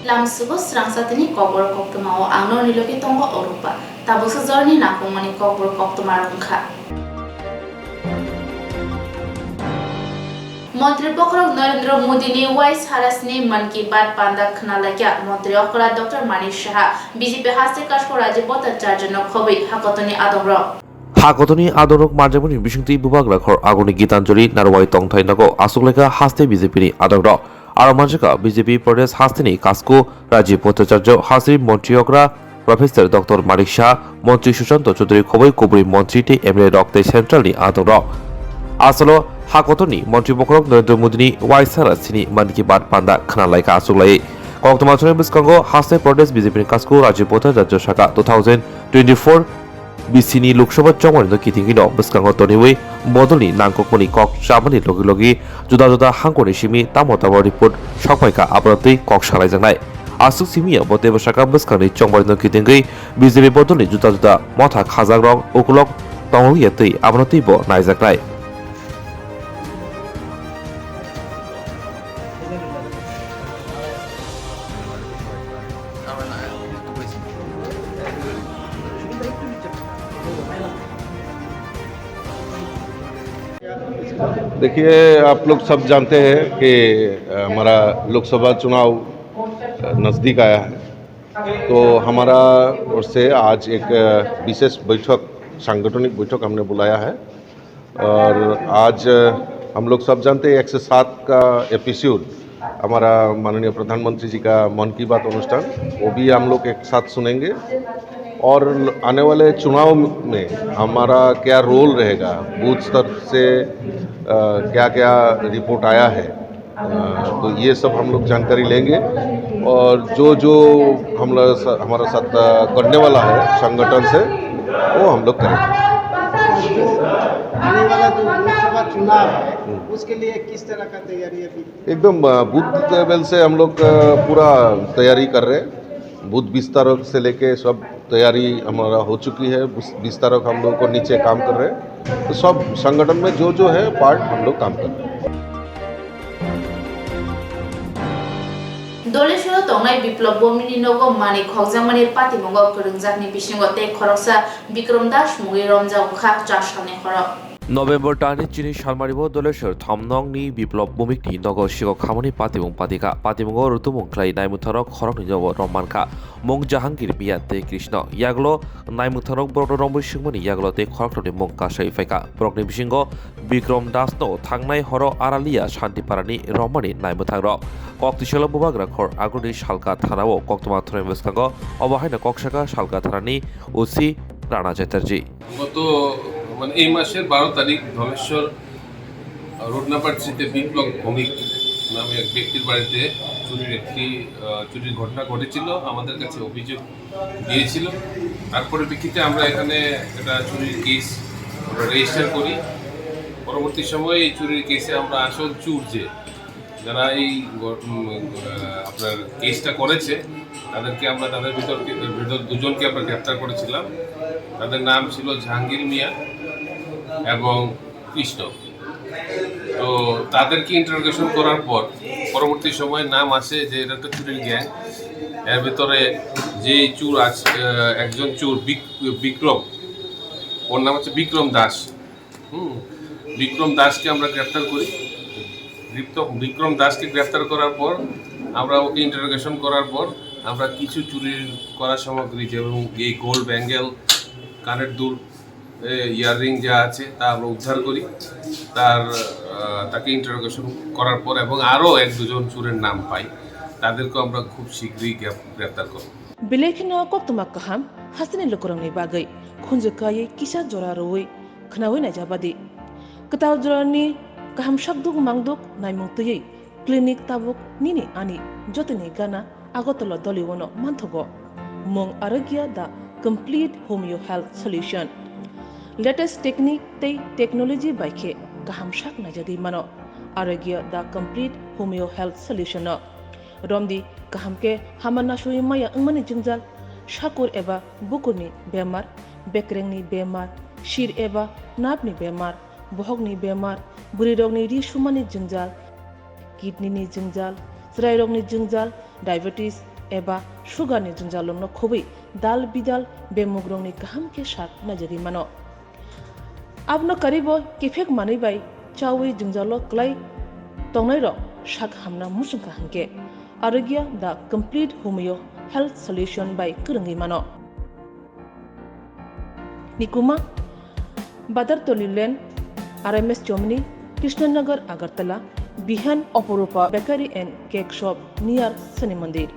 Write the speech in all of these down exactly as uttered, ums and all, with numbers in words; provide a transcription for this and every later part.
Lamsugo srangsa tini kokborok koktwma o ang norni logi tongo Orupa. Tabuksa jorni nangkukmani kokborok koktwma rok wngkha. Montri bokhorok Narendra Modi ni wai sarasni Mann Ki Baat panda khna laikya. Montri okra Doctor Manik Saha, B J P haste kasko Rajiv Bhattacharya no khobwi hakotoni adongrok. Hakotoni adongrok manjakmani bisingtwi bubagra khor aguni Gitanjali Narwai tongthai nogo aswk laikha haste B J P ni adongrok. Aro manjakha B J P Pradesh hasteni kasko Rajiv Bhattacharya, hasteni montri okra Professor Doctor Manik Saha, montri Sushanta Chowdhury khobwi kubui montri tei M L A rok tei central ni adongrok. Asalo hakotoni montri bokhorok Narendra Modi ni waisa rasini Mann Ki Baat panda khna laikha aswk lai. Koktwma thani bwskango haste Pradesh B J P ni kasko Rajiv Bhattacharya saka two thousand twenty-four B C ni Lok Sabha chongmani no kitingwi no bwskango toniwi bodolni nangkukmani kok chamani logi logi juda juda hangkoni simi tamo tamo report sokphaikha abono twi kok salaijaknai. Aswk simi ya bo teibo saka bwskangni chongmani no kitingwi B J P bodolni juda juda motha khajakrok ukulok tongwi ya twi abono twibo naijaknai. देखिए, आप लोग सब जानते हैं कि, अ, हमारा लोकसभा चुनाव, अ, नज़दीक आया है, तो हमारा ओर से आज एक, अ, विशेष बैठक, सांगठनिक बैठक हमने बुलाया है। और आज हम लोग सब जानते हैं एक सौ सात का एपिसोड हमारा माननीय प्रधानमंत्री जी का मन की बात अनुष्ठान, वो भी हम लोग एक साथ सुनेंगे। और आने वाले चुनाव में हमारा क्या रोल रहेगा, बूथ स्तर से, अ, क्या-क्या रिपोर्ट आया है, अ, तो ये सब हम लोग जानकारी लेंगे और जो जो हम लोग सा-, हमारा साथ, अ, करने वाला है संगठन से, वो हम लोग करेंगे। जो आने वाला जो लोकसभा चुनाव है, हम्म। उसके लिए किस तरह का तैयारी अभी? एकदम, अ, बूथ लेवल से हम लोग, अ, पूरा तैयारी कर रहे हैं। बूथ विस्तारक से लेके सब तैयारी हमारा हो चुकी है, विस-, विस्तारक हम लोग को नीचे काम कर रहे हैं। तो सब संगठन में जो जो है पार्ट हम लोग काम कर रहे हैं। Doleshwaro tongnai Biplop Bhowmik ni nogo manwi khokjakmani patimungo kwrwngjakni bisingo tei khoroksa Bikram Das mungwi romjago kha cha salni horo. November talni chini salmari bo Doleshwar thom nong ni Biplop Bhowmik ni nogo sikok khamani patimung patikha. Patimungo rutumung khlai naimwtharok khoroknwi nogo rom mankha. Mung Jahangir Miya tei Krishna. Yagulo naimwtharok borokno romwi swngmani yagulo tei khoroknwi mung kasai phaikha. Borokni bisingo Bikram Das no thangnai horo Aralia Shantiparani romani naimwthangrok. Kok tisalo bubagra khor aguni Salka thanao koktwma thwnai bwskango obo haino kok saka Salka thanani O C Rana Chatterjee. গত, মানে, এই মাসের বারো তারিখ Dhaleshwar road number থ্রিতে বিপ্লব ভৌমিক নামে এক ব্যক্তির বাড়িতে চুরির একটি, আহ, চুরির ঘটনা ঘটেছিল। আমাদের কাছে অভিযোগ দিয়েছিল। তার পরিপ্রেক্ষিতে আমরা এখানে একটা চুরির কেস আমরা রেজিস্টার করি। পরবর্তী সময়ে এই চুরির কেসে আমরা আসল চুর যে, যারা এই ঘ-, উম, আহ, আপনার কেসটা করেছে, তাদেরকে আমরা, তাদের ভিতর, ভিতর দুজনকে আমরা গ্রেপ্তার করেছিলাম। তাদের নাম ছিল জাহাঙ্গীর মিয়া এবং কৃষ্ণ। তো তাদেরকে ইন্টারোগেশন করার পর পরবর্তী সময়ে নাম আসে যে এটা একটা চুরির গ্যাং। এর ভিতরে যে চুর আছে, আহ, একজন চুর বিক-, বিক্রম, ওর নাম হচ্ছে বিক্রম দাস। হুম, বিক্রম দাসকে আমরা গ্রেপ্তার করি। বিক্রম, বিক্রম দাসকে গ্রেপ্তার করার পর আমরা ওকে ইন্টারোগেশন করার পর আমরা কিছু চুরির করা সামগ্রী, যেমন এই গোল্ড ব্যাঙ্গেল, কানের দুল, এ, ইয়াররিং যা আছে তা আমরা উদ্ধার করি। তার, আহ, তাকে ইন্টারোগেশন করার পর এবং আরও এক দুজন চুরের নাম পাই, তাদেরকেও আমরা খুব শীঘ্রই গ্রেপ-, গ্রেপ্তার করব। Belai kheno koktwma kaham hasteni lukurokni bagwi khunju kaiwi kisa jora rwui khwnaui naijabadi. Kwtal jorani kaham sakduk mangduk naimung twiwi clinic tabuk nini ani jotoni gana Agartala Doliuno manthogo. Mung Arogya the complete homeo health solution. Latest technique tei technology bai khe kaham sak naijagwi mano Arogya the complete homeo health solution no. Romdi kaham khe hama nasui maya wngmani jwngjal, sakur eba bukurni bemar, bekrengni bemar, sir eba napni bemar, bohokni bemar, bwrwirokni ri sumani jwngjal, kidney ni jwngjal, chwrairokni jwngjal, diabetes, eba sugar ni jwngjallokno khobwi dal bidal bemugrokni kaham khe sak naijagwi mano. Abono karibo kiphek manwi bai chawi jwngjalo klai tongnairok sak hamna muchungkha hinkhe Arogya the complete homeo health solution bai kwrwngwi mano. Nikuma, Badartoli Lane, R M S Chomni, Krishnanagar, Agartala, Bihan, Oporupa Bakery and Cake Shop near Shani Mandir.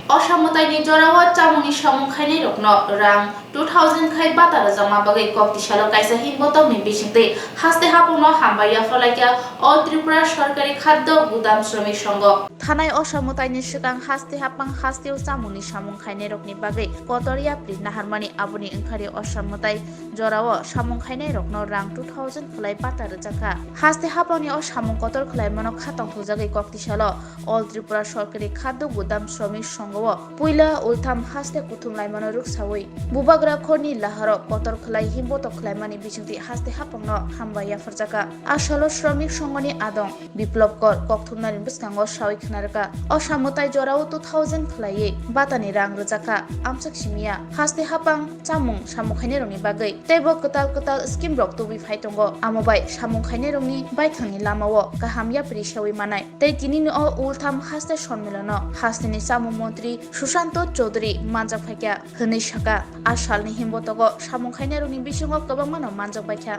Osa mwtaini jorao chamungni samung khainairokno rang two thousand khai bata rwjakma bagwi kok tisalo kaisa himbotok ni bisingtwi haste hapungno hambai yapharlaikha All Tripura Sorkari Khaddo Gudam Shramik Sangho. Thanai osa mwtaini swkang haste hapang hasteo chamungni samung khainairokni bagwi kotor yapri naharmani, aboni wngkhari osa mwtai jorao samung khainairokno rang two thousand khwlai bata rwjakha. Haste hapangni o samung kotor khwlaimano khatong thujagwi kok tisalo All Tripura Sorkari Khaddo Gudam Shramik Sangho o puila ultham haste kuthum laimano rwksawi bubagra khorni laharo kotor khwlai himbotok khwlaimani bisingtwi haste hapangno hambai yapharjakha. A salo Shramik Sanghoni adong Biplab Kor kokthumnani bwskango sawi khwnarwkha. O samwtai jorao two thousand khwlaiwi batani rang rwjakha amchak simiya. Haste hapang chamung samung khainairokni bagwi teibo kwtal kwtal scheme rok tubui phai tongo. Amo bai samung khainairokni baithangni lamao kaham yapri sawi manai. Tei tinini o ultham haste sonmilono hasteni chamung montri Sushanto Chowdhury manjak phaikha hwnwi sakha. A salni himbotogo samung khainairokni bisingo kwbangmano manjak baikha.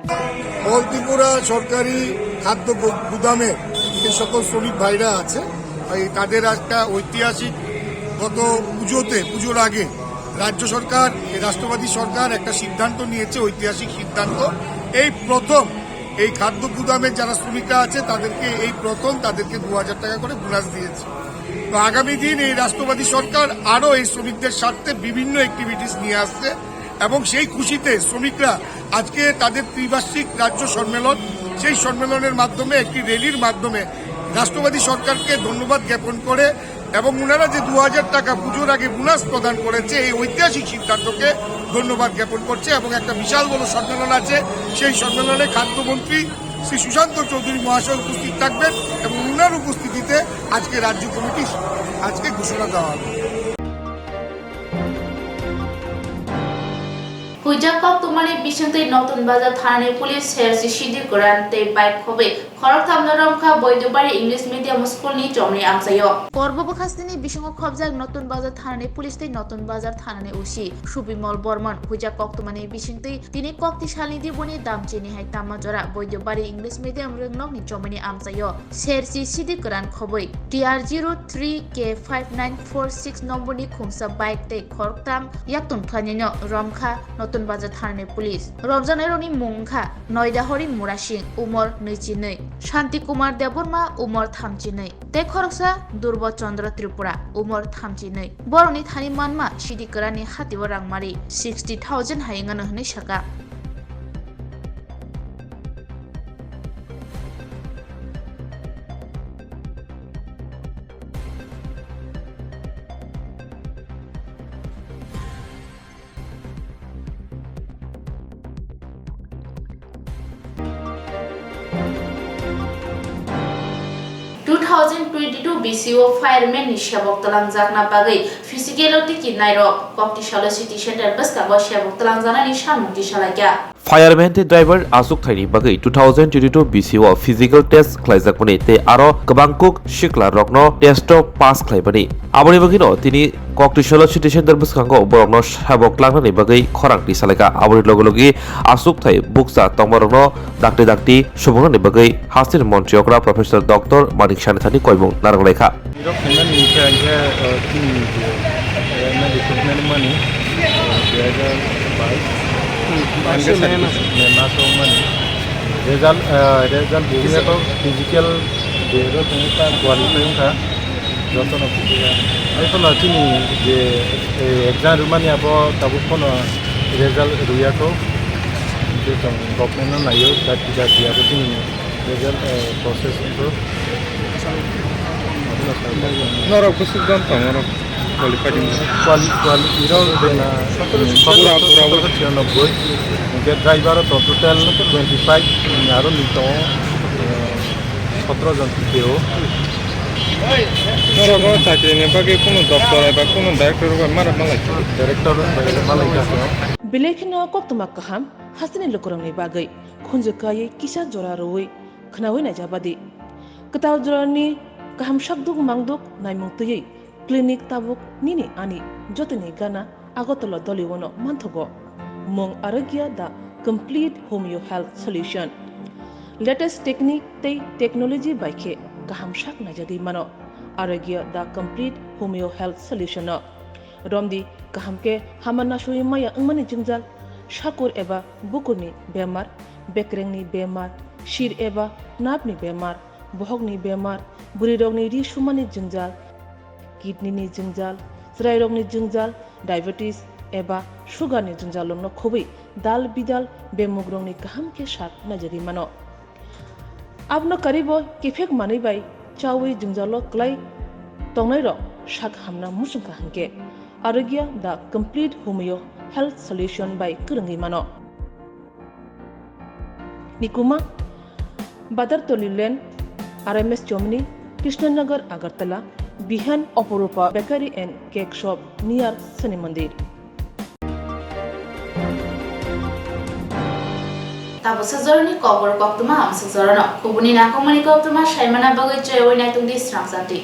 All Tripura সরকারি খাদ্য গু-, গুদামের যে সকল শ্রমিক ভাইরা আছে, এই তাদের একটা ঐতিহাসিক গত পুজোতে, পুজোর আগে রাজ্য সরকার, এই রাষ্ট্রবাদী সরকার একটা সিদ্ধান্ত নিয়েছে, ঐতিহাসিক সিদ্ধান্ত। এই প্রথম এই খাদ্য গুদামের যারা শ্রমিকরা আছে, তাদেরকে এই প্রথম তাদেরকে দু হাজার টাকা করে বোনাস দিয়েছে। তো আগামী দিন এই রাষ্ট্রবাদী সরকার আরো এই শ্রমিকদের স্বার্থে বিভিন্ন অ্যাক্টিভিটিস নিয়ে আসছে এবং সেই খুশিতে শ্রমিকরা আজকে তাদের ত্রিবার্ষিক রাজ্য সম্মেলন, সেই সম্মেলনের মাধ্যমে একটি র‍্যালির মাধ্যমে রাষ্ট্রবাদী সরকারকে ধন্যবাদ জ্ঞাপন করে এবং ওনারা যে দু হাজার টাকা পুজোর আগে বোনাস প্রদান করেছে, এই ঐতিহাসিক সিদ্ধান্তকে ধন্যবাদ জ্ঞাপন করছে এবং একটা বিশাল বড় সম্মেলন আছে। সেই সম্মেলনে খাদ্যমন্ত্রী শ্রী সুশান্ত চৌধুরী মহাশয় উপস্থিত থাকবেন এবং ওনার উপস্থিতিতে আজকে রাজ্য কমিটি আজকে ঘোষণা দেওয়া হবে। Huijak koktwmani bisingtwi Notun Bazar thanani police sersi sidi kwran tei bike khobwi khoroktham no romkha Boidobari English Medium School ni chomni amchaio. Korbo bwkhastini bisingo khobjak Notun Bazar thanani police tei Notun Bazar thanani O C Subimol Bormon huijak koktwmani bisingtwi tini kokti salni diboni damchini hai Tamajora Boidobari English Medium ringnokni chomni amchaio sersi sidi kwran khobwi T R zero three K five nine four six nomborni khungsa bike tei khoroktham yaktung khlainino romkha Notun Bazar thanani police. Romjaknairokni mung wngkha Noidahori Murasing, umor nwichi nwi, Shanti Kumar Debbarma, umor thamchi nwi, tei khoroksa Durbo Chandra Tripura, umor thamchi nwi. Borokni thani manma sidi kwrani hatio rangmari sixty thousand hai wngano hwnwi sakha. Two thousand twenty-two B C O fireman ni sebok twlangjakna bagwi physical o tiki nairok Koktisalo City Center bwskango sebok twlangjaknani samung tisalaikha. Fireman tei driver achukthai ni bagwi two thousand twenty-two B C O physical test khlaijakmani tei aro kwbangkuk sikla rokno test o pass khlaimani. Aboni bagwino tini Koktisalo City Center bwskango borokno sabok langnani bagwi khorang tisalaikha. Aboni loge loge achukthai bukcha tongmarokno dakti dakti sumungnani bagwi hasteni montri okra Professor Doctor Manik Saini thani koimung narwk laikha. Irok khaimani hwnkhe, hwnkhe, uh, chini je, uh, recruitment mani, uh, dui hajar bais, hwnkhe certificate mani. Result, uh, result bumya to physical je ro tong ta qualify wngkha, joto no physical. Ai to no chini je, eh, exam rwmani abo tabuk kono result rwya to, je tong government no naio, jati jati abo chini Result, eh, process wngkha. Norok bwswk jon tongo, norok qualified wngkha? Quali-, quality rok bena, eh, pura, pura, sotoro chiranubboi. Hwnkhe driver rok total twenty five, aro ni tongo, eh, সতেরো জন P T O. Norok o chakri ni bagwi kunu doctor eba kunu director bai mara malai kha. Director bai malai kha. Belai kheno koktwma kaham hasteni lukurokni bagwi khunju kaiwi kisa jora rwui khwnaui naijabadi. Kwtal jorani kaham sakduk mangduk naimung twiwi clinic tabuk nini ani jotoni gana Agartala Doliwono manthogo. Mung Arogya, the complete homeo health solution. Latest technique tei technology bai khe kaham sak naijagwi mano. Arogya, the complete homeo health solution no. Romdi kaham khe hama nasui maya wngmani jwngjal, sakur eba bukurni bemar, bekrengni bemar, sir eba napni bemar, bohokni bemar, bwrwirokni ri sumani jwngjal, kidney ni jwngjal, chwrairokni jwngjal, diabetes eba sugar ni jwngjal rokno khobwi dal bidal bemugrokni kaham khe sak naijagwi mano. Abono karibo kiphek manwi bai chawi jwngjalo kwlai tongnairok sak hamna muchungkha hinkhe Arogya the complete homeo health solution bai kwrwngwi mano. Nikuma, Badartoli Lane, R M S Chomni, Krishnanagar, Agartala, Bihan, Oporupa Bakery and Cake Shop, near Shani Mandir. Tabo sajorni kokborok koktwma hamsajorno. Kubuni nakomani koktwma saimana bagwi chayawai naitungdi srang sati.